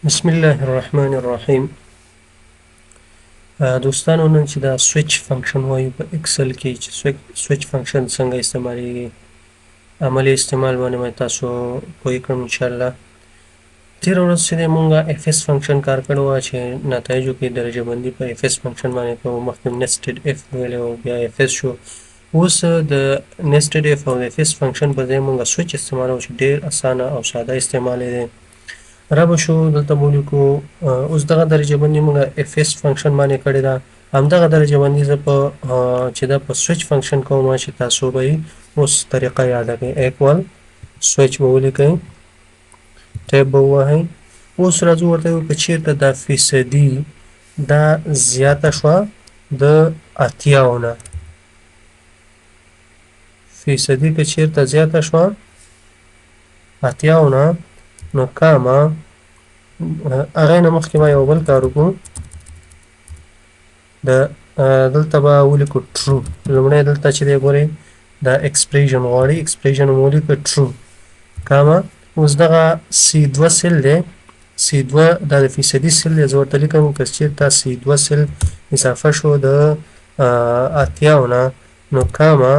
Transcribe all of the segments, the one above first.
بسم الله الرحمن الرحیم. دوستانو، نن چې دا switch function وایو په Excel کې، چې switch function څنګه استعمالیږي، عملي استعمال باندې مې تاسو پوه کړم ان شاء الله. تېره ورځ چې دی مونږ IFS function کار کړی وه، چې نتایجو کې درجه بندي په IFS function باندې کوو. مخکې nested if ویلی و، بیا IFS شو. اوس د nested if او IFS function په ځای مونږ سویچ استعمالوو، چې ډېر اسانه او ساده استعمال یې دی. را به شو دلته به ولیکو. اوس دغه درجه بندي مونږ IFS function باندې کړې ده، همدغه درجه بندي زه په چې دا په switch function کوم، چې تاسو به یې اوس طریقه یاده کړئ. equal switch به ولیکئ، tab به ووهئ. اوس راځو ورته یو که چېرته دا فیصدي دا زیاته شوه د 80 نه، فیصدي که چېرته زیاته شوه 80 نه، نو comma. هغې نه مخکې به یو بل کار وکړو. د دلته به ولیکو true. لومړی دلته چې دی ګورئ دا expression غواړي، expression مو ولیکو true، comma. اوس دغه C2 cell دی، C2 دا د فیصدي cell دی. زه ورته لیکم که چېرته C2 cell اضافه شو د 80 نه، نو comma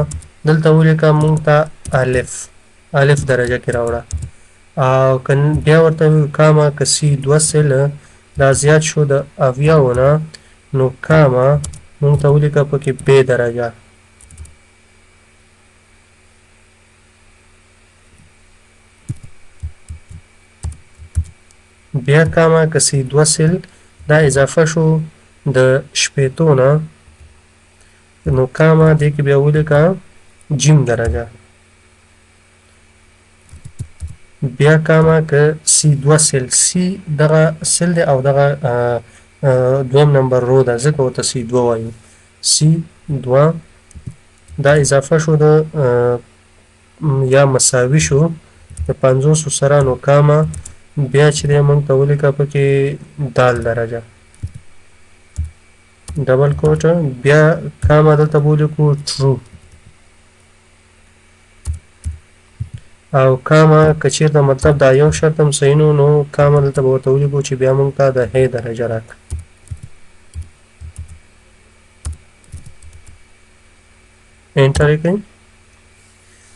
دلته ولیکه مونږ ته الف، الف درجه کې راوړه. او که بیا ورته comma که C2 cell دا زیات شو د 70 نه، نو comma مونږ ته ولیکه پکې ب درجه. بیا comma که C2 cell دا اضافه شو د 60 نه، نو comma دې کې بیا ولیکه جیم درجه. بیا comma که C2 cell، C دغه cell دی او دغه دویم نمبر row ده، ځکه ورته C2 وایو. C2 دا اضافه شو د یا مساوي شو د 50 سره، نو comma بیا چې دی موږ ته ولیکه پکې دال درجه، double quote. بیا comma دلته به ولیکو true، او comma که چېرته مطلب دا یو شرط هم صحیح نو، نو comma دلته به ورته ولیکو چې بیا موږ ته د ه درجه راکړه. enter یې کړئ.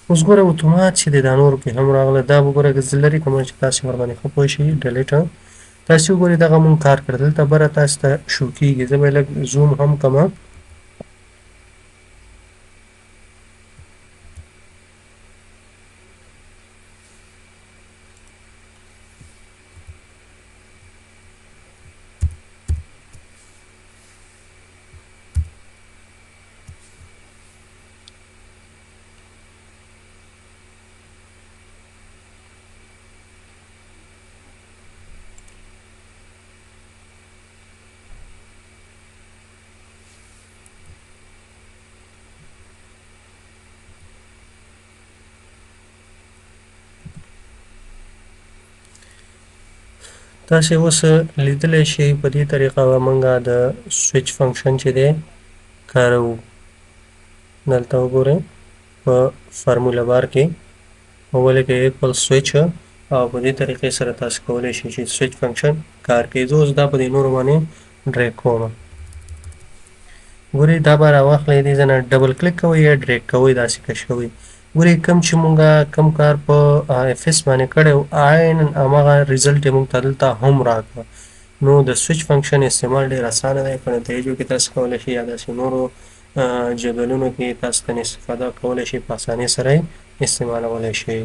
اوس ګوره اتومات چې دی دا نورو کې هم راغله. دا به ګوره که زه لرې کړم چې تاسې ورباندې ښه پوه شئ، delete. تاسې وګورئ دغه مونږ کار کړی، دلته بره تاسې ته شو کېږي. زه به یې لږ zoom هم کړم. تاسې اوس لیدلی شئ په دې طریقه به موږ د switch function چې دی کاروو. دلته وګورئ په formula bar کې ولیکئ equal switch، او په دې طریقې سره تاسو کولی شئ چې switch function کار کوي. زه اوس دا په دې نورو باندې drag کوم. ګورئ دا به راواخلئ، دې ځای نه double click کوئ یا drag کوئ، داسې کش کوئ. ګورئ کوم چې مونږ کوم کار په IFS باندې کړی و، عینا هماغه result یې مونږ ته دلته هم راکړ. نو د switch function استعمال ډېر اسانه دی. په نتایجو کې تاسو کولی شئ یا داسې نورو جدولونو کې تاسو ته استفاده کولی شئ، په اسانۍ سره یې استعمالولی شئ.